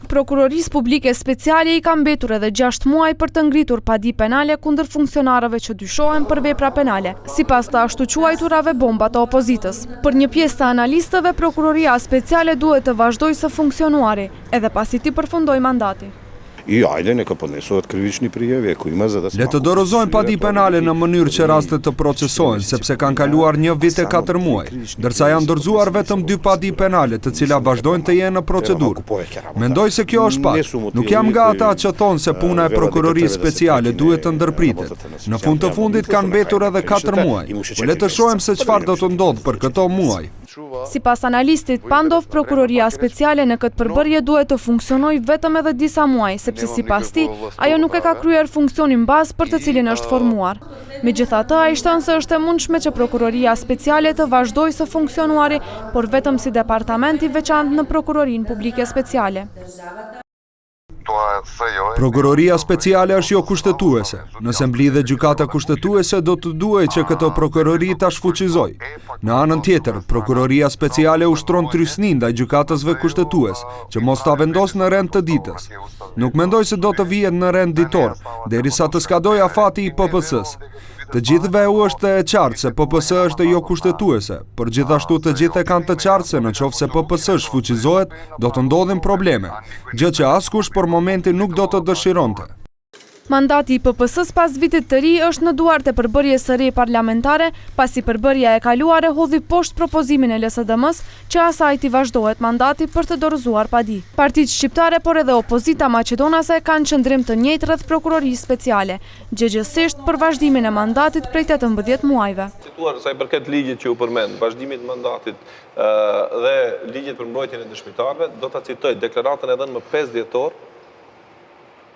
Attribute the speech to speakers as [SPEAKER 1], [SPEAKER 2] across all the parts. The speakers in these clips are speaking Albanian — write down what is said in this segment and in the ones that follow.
[SPEAKER 1] Prokurorisë Publike Speciale i ka mbetur edhe 6 muaj për të ngritur padi penale kundër funksionarëve që dyshohen për vepra penale, sipas të ashtuquajturave bomba të opozitës. Për një pjesë të analistëve, Prokuroria Speciale duhet të vazhdojë së funksionuari, edhe pasi t'i përfundojë mandati.
[SPEAKER 2] I ajde neka podnesu krivični prijavi ako ima za da
[SPEAKER 3] Le të dorëzojnë padi penale në mënyrë që rastet të procesohen, sepse kanë kaluar një vit e katër muaj, ndërsa janë dorëzuar vetëm dy padi penale, të cilat vazhdojnë të jenë në procedurë. Mendoj se kjo është pak. Nuk jam nga ata që thonë se puna e prokurorisë speciale duhet të ndërpritet. Në fund të fundit kanë mbetur edhe katër muaj, por le të shohim se çfarë do të ndodhë për këto muaj.
[SPEAKER 1] Sipas analistit Pandov, Prokuroria Speciale në këtë përbërje duhet të funksionojë vetëm edhe disa muaj, sepse sipas tij, ajo nuk e ka kryer funksionin bazë për të cilin është formuar. Megjithatë, ai shton se është e mundshme që Prokuroria Speciale të vazhdojë së funksionuari, por vetëm si departament i veçantë në Prokurorinë Publike Speciale.
[SPEAKER 3] Prokuroria Speciale është jo kushtetuese. Nëse mblidhet Gjykata Kushtetuese, do të duhej që këtë prokurori ta shfuqizojë. Në anën tjetër, Prokuroria Speciale ushtron trysni ndaj gjykatësve kushtetues, që mos ta vendosë në rend të ditës. Nuk mendoj se do të vihet në rend ditor, derisa të skadojë afati i PPS-së. Të gjithëve u është e qartë se PPS është jo kushtetuese, por gjithashtu të gjithë e kanë të qartë se në qoftë se PPS shfuqizohet, do të ndodhin probleme, gjë që askush për momentin nuk do të dëshironte.
[SPEAKER 1] Mandati i PPS-së pas vitit të ri është në duart e përbërjes së re parlamentare, pasi përbërja e kaluar e hodhi poshtë propozimin e LSDM-së që asaj t'i vazhdohet mandati për të dorëzuar padi. Partitë shqiptare por edhe opozita maqedonase kanë qëndrim të njëjtë rreth Prokurorisë Speciale, gjegjësisht për vazhdimin e mandatit prej 18 muajve.
[SPEAKER 4] Cituar sa i përket ligjit që u përmend, vazhdimit të mandatit dhe ligjit për mbrojtjen e dëshmitarëve, do ta citoj deklaratën e dhënë më 5 dhjetor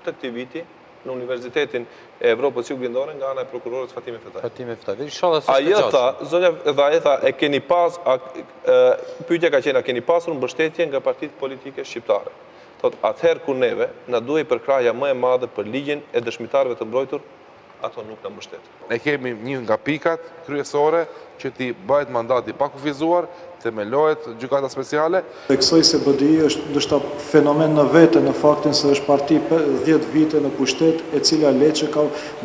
[SPEAKER 4] të këtij viti në Universitetin e Evropës Juglindore nga ana e prokurores Fatime Fetai.
[SPEAKER 5] Fatime Fetai. Inshallah s'është
[SPEAKER 4] Ajo tha, zonja dhe ajo tha, e keni pas, a, e, pyetja ka qenë, a keni pasur mbështetje nga partitë politike shqiptare? Thot, atëherë kur neve na duhej përkrahja më e madhe për ligjin e dëshmitarëve të mbrojtur, ato nuk na mbështetën.
[SPEAKER 6] Ne kemi një nga pikat kryesore që t'i bëhet mandati i pakufizuar, themelohet gjykata speciale.
[SPEAKER 7] Theksoj se BDI është ndoshta fenomen në vete në faktin se është parti 10 vite në pushtet e cila le që ka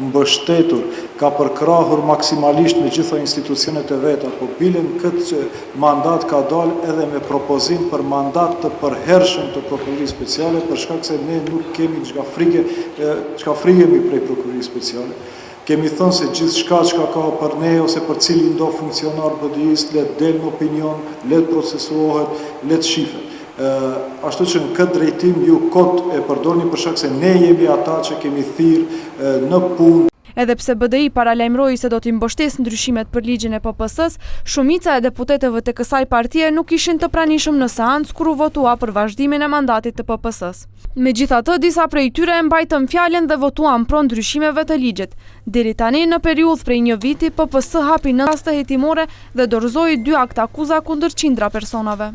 [SPEAKER 7] mbështetur, ka përkrahur maksimalisht me gjitha institucionet e veta, po bile në këtë mandat ka dalë edhe me propozim për mandat të përhershëm të Prokurorisë Speciale për shkak se ne nuk kemi çka frike, çka frihemi prej Prokurorisë Speciale. Kemi thënë se gjithçka çka ka për ne ose për cilindo funksionar BDI-së le të del në opinion, le të procesuohet, le të shifet. Ashtu që në këtë drejtim ju kot e përdorni për shkak se ne jemi ata që kemi thirrë në punë.
[SPEAKER 1] Edhe pse BDI paralajmëroi se do t'i mbështesë ndryshimet për ligjin e PPS-së, shumica e deputetëve të kësaj partie nuk ishin të pranishëm në seancë kur u votua për vazhdimin e mandatit të PPS-së. Megjithatë, disa prej tyre e mbajtën fjalën dhe votuan pro ndryshimeve të ligjit. Deri tani, në periudhë prej një viti, PPS hapi 9 raste hetimore dhe dorëzoi dy aktakuza kundër qindra personave.